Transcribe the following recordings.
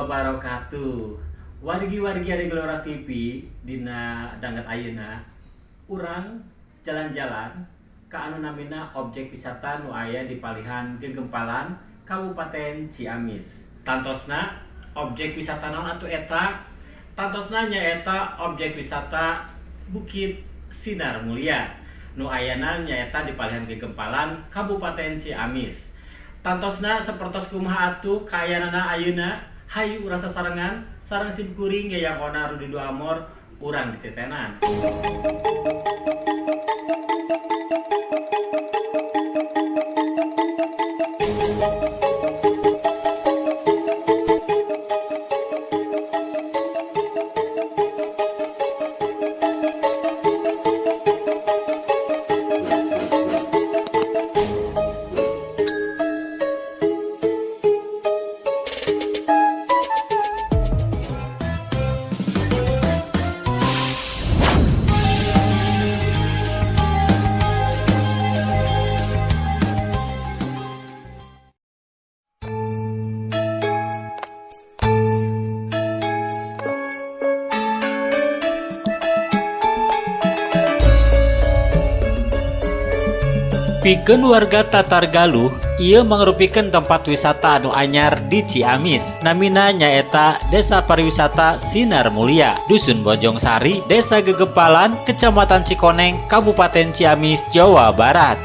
Wabarakatuh. Wargi-wargi Ade Gelora TV, dina danget ayeuna urang jalan-jalan ka anu namina objek wisata nu aya di palihan Gegempalan, Kabupaten Ciamis. Tantosna objek wisata naon atuh eta? Tantosna nyaeta objek wisata Bukit Sinar Mulia nu ayana nyaeta di palihan Gegempalan, Kabupaten Ciamis. Tantosna sapertos kumaha atuh kaayaanana ayeuna? Hayu urang sasarengan sareng sim kuring Yayang Ona Rudi Dua Amor, urang dititenan. Pikeun warga Tatar Galuh, ieu mangrupikeun tempat wisata anu anyar di Ciamis. Namina nyaeta Desa Pariwisata Sinar Mulia, Dusun Bojong Sari, Desa Gegempalan, Kecamatan Cikoneng, Kabupaten Ciamis, Jawa Barat.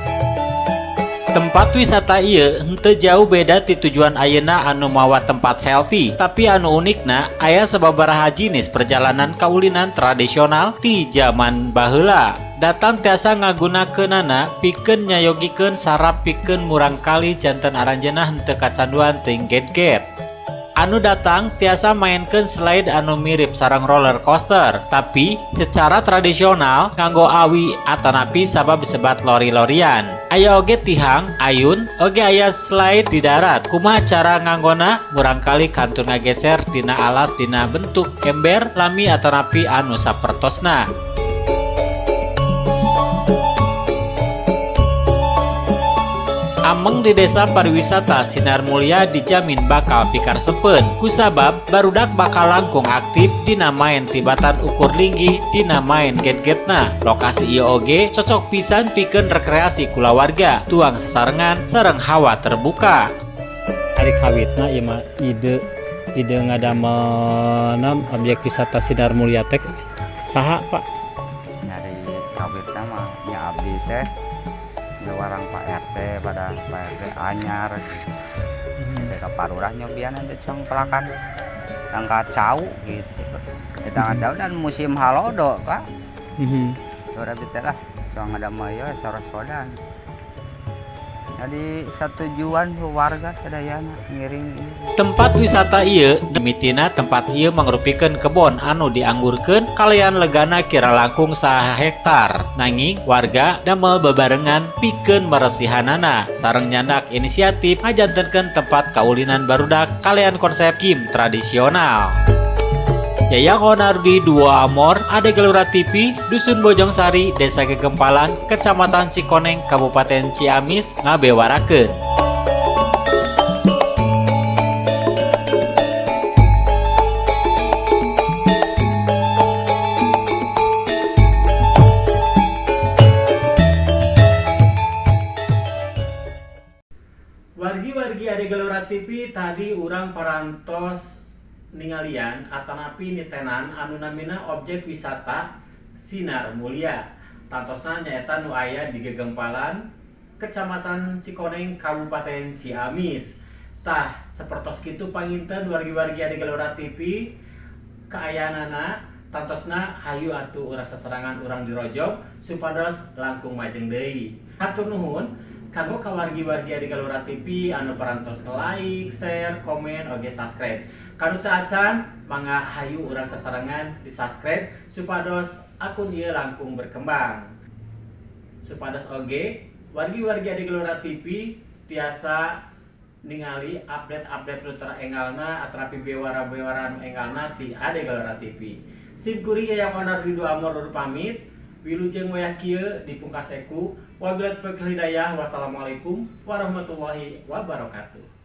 Tempat wisata ieu henteu jauh beda ti tujuan ayeuna anu mawa tempat selfie, tapi anu unikna aya sababaraha jinis perjalanan kaulinan tradisional ti zaman baheula. Datang tiasa ngagunakeunana pikeun nyayogikeun sarap pikeun murangkali janten aranjeunna henteu kacanduan teuing get-get. Anu datang tiasa mainkeun slide anu mirip sareng roller coaster, tapi secara tradisional nganggo awi atanapi sabab disebat lori-lorian. Aya oge tihang, ayun, oge aya slide di darat. Kumaha cara nganggona? Murangkali kantun ngageser dina alas dina bentuk ember, lami atanapi anu sapertosna. Ameng di Desa Pariwisata Sinar Mulia dijamin bakal pikaresepeun kusabab barudak bakal langkung aktif dina maen tibatan ukur linggih dina maen get-getna. Lokasi ieu oge cocok pisan pikeun rekreasi kulawarga, tuang sasarengan sareng hawa terbuka. Ari kawitna ieu mah ide ngadamel objek wisata Sinar Mulia teh saha, Pak? Nyari kawitna mah nya abdi teh warang Pak RT, pada Pak RT anyar gitu. Ke Pak Lurah nyobian nanti cong pelakan angkat cau gitu. Kita angkat cau dan musim halodo, Pak. Sore bete lah, cong ada mayo sore sodan. Jadi satujuan warga sadayana ngiring. Tempat wisata ieu demitina tempat ieu mangrupikeun kebon anu dianggurkeun kalian legana kira langkung saha hektar. Nanging warga damel bebarengan pikeun meresihanana sareng nyandak inisiatif ngajantenkeun tempat kaulinan barudak kalian konsep game tradisional. Yayang Onardi Dua Amor, Ade Gelora TV, Dusun Bojong Sari, Desa Gegempalan, Kecamatan Cikoneng, Kabupaten Ciamis, ngabewarakeun. Wargi-wargi Ade Gelora TV, tadi urang parantos ningalian atanapi nitenan anu namina objek wisata Sinar Mulia. Tantosna nyaeta nu aya di Gegempalan, Kecamatan Cikoneng, Kabupaten Ciamis. Tah, sapertos kitu panginten wargi-wargi Ade Gelora TV kaayaanana. Tantosna hayu atuh urang sasarengan urang dirojong supados langkung majeng deui. Hatur nuhun kanggo kawargi-wargi Ade Gelora TV anu parantos like, share, komen, oge subscribe. Kanu teu acan mangga hayu urang sasarengan di subscribe supados akun ieu langkung berkembang. Supados oge wargi-wargi Ade Gelora TV tiasa ningali update-update nu terenggalna atanapi bewara-bewara nu enggalna ti Ade Gelora TV. Sim kuring Yayang Onar Ridho Amor pamit. Wilujeng wayah kieu dipungkas eku. Wabillahi taufiq wal hidayah. Wassalamualaikum warahmatullahi wabarakatuh.